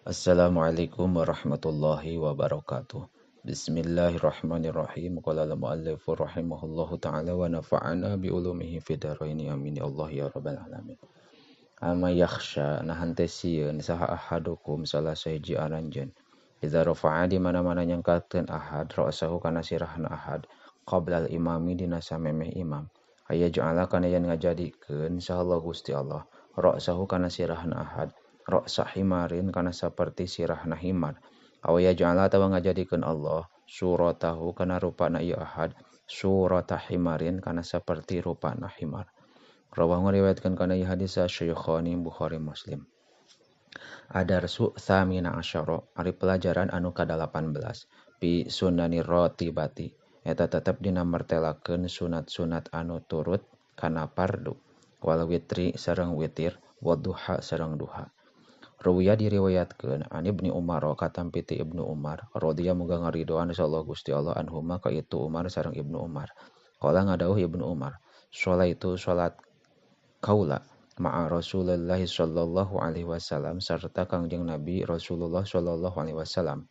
Assalamualaikum warahmatullahi wabarakatuh. Bismillahirrahmanirrahim. Qala al-muallif rahimahullahu ta'ala wa nafa'ana bi ulumihi fid dharain. Amin ya Allah ya rabbal alamin. Ama yakhsha nahan teh sieun saha ahadukum salah sahiji aranjeun. Idza rafa'a di mana-mana nyangkatkeun ahad ra'sahu kana sirahna ahad qabla al-imami dina samemeh imam. Aya ja'ala kana yen ngajadikeun saha Allah Gusti Allah ra'sahu kana sirahna ahad ra'sa himarin kana saperti sirahna himar. Aw yaj'ala atawa ngajadikeun Allah suratahu kana rupana ieu ahad surata himarin kana saperti rupana himar. Rawahu ngariwayatkeun kana ieu hadis Syekhani Bukhari Muslim. Adarsu tsamina asyara ari pelajaran anu ka-18 bi sunani ratibati eta tetep dina martelakeun sunat-sunat anu turut kana fardu wal witri sareng witir wa duha sareng duha. Ruwiya diriwayatkeun an Ibnu Umar katampi ti Ibnu Umar radhiyallahu muga ngaridoan insyaallah Gusti Allah anhuma ka itu Umar sareng Ibnu Umar. Qala ngadawuh Ibnu Umar, sholaitu salat kaula ma'a Rasulullah sallallahu alaihi wasallam sarta Kangjeng Nabi Rasulullah sallallahu alaihi wasallam.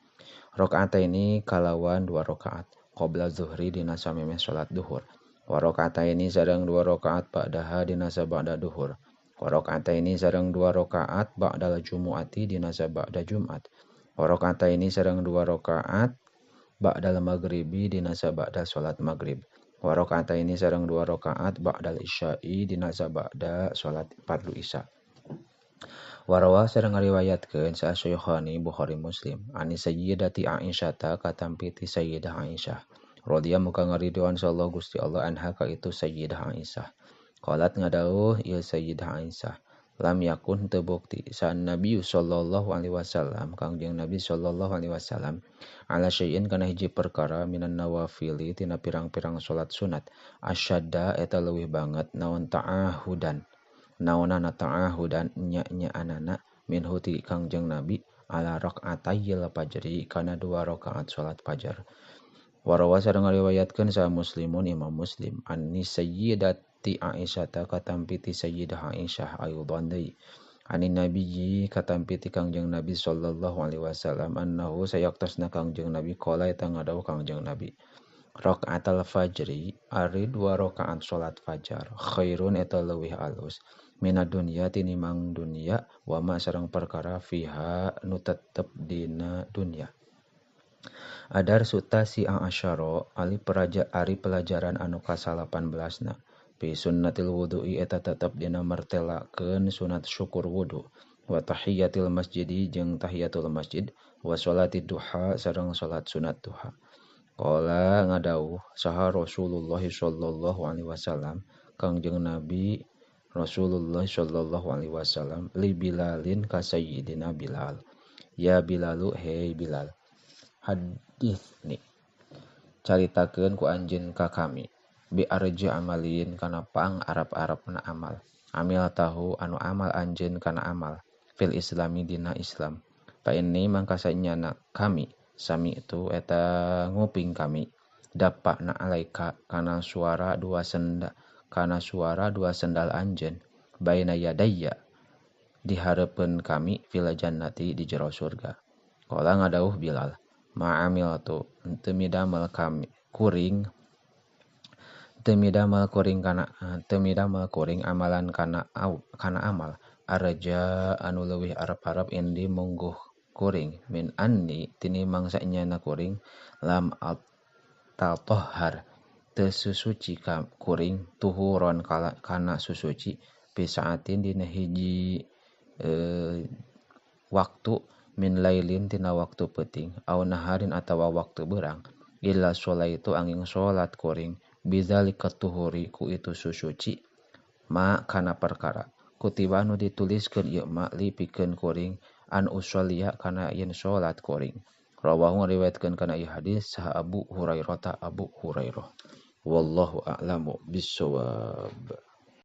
Rakaataini kalawan 2 rakaat qabla zuhri dina samemeh salat duhur. Wa rakaataini sareng 2 rakaat ba'daha dina sabada duhur. Wa rakaataini sareng 2 rakaat ba'dal jumu'ati dina sabada Jumat. Wa rakaataini sareng 2 rakaat ba'dal maghribi dina sabada salat maghrib. Wa rakaataini sareng 2 rakaat ba'dal isya'i dina sabada salat fardu isya. Warawa sareng ngariwayatkeun sa Syekhani Bukhari Muslim ani Sayyidati Aisyah katampi ti Sayyidah Aisyah radhiyallahu muga ngaridoan sallallahu Gusti Allah anha ka itu Sayyidah Aisyah. Qalat ngadawuh ieu Sayyidah Aisyah lam yakun teu bukti san Nabi sallallahu alaihi wasallam Kangjeng Nabi sallallahu alaihi wasallam ala syai'in kana hiji perkara minan nawafili tina pirang-pirang salat sunat asyadda eta leuwih banget naon ta'ahudan naonana ta'ahudan nya-nyaanana minhu ti Kangjeng Nabi ala rakaatayil fajri kana 2 rakaat salat fajar. Warawa sareng ngariwayatkeun sa Muslimun Imam Muslim anni Sayyidat ti Aisyah katampi ti Sayyidah Aisyah ayudan deui anin nabiyyi katampi ti Kangjeng Nabi sallallahu alaihi wasallam annahu sayaktosna Kangjeng Nabi qala eta ngadawuh Kangjeng Nabi rakaatal fajri ari 2 rakaat salat fajar khairun eta leuwih alus minad dunya tinimang dunya wa ma sareng perkara fiha nu tetep dina dunya. Adar sutasi asyara ari pelajaran anu ka-18na bi sunnatil wudu'i eta tetep dina martelakeun sunat syukur wudu wa tahiyatil masjidi jeung tahiyatul masjid wa sholati duha sareng salat sunat duha. Qala ngadawuh saha Rasulullah sallallahu alaihi wasallam Kangjeng Nabi Rasulullah sallallahu alaihi wasallam li Bilalin ka Sayyidina Bilal, ya Bilalu hei Bilal, hadis ni caritakeun ku anjeun ka kami bi arja amalin kana pang arab-arabna amal amil tahu anu amal anjeun kana amal fil islami dina Islam fa inni mangka sanyana kami sami itu eta nguping kami dapakna alaika kana suara dua sendal kana suara dua sendal anjeun baina yadayya dihareupeun kami fil jannati di jero surga. Qala ngadawuh Bilal ma'amil tu teu midamel kami kuring teu midamel kuring kana teu midamel kuring amalan kana au kana amal arja anu leuwih arep-arep indi mungguh kuring min anni tinimang sanyana kuring lam atatohar teu susuci ka kuring tuhuron kana susuci bisaatin dina hiji waktu min lailin tina waktu peuting au naharin atawa waktu beurang illa sholaitu angin salat kuring bizalika tuhuri ku itu susuci ma kana perkara kutiba nu dituliskeun ieu ma li pikeun kuring an usolliya kana yen salat kuring. Rawahu ngariwayatkeun kana ieu hadis saha Abu Hurairah ta Abu Hurairah. Wallahu a'lamu bissawab.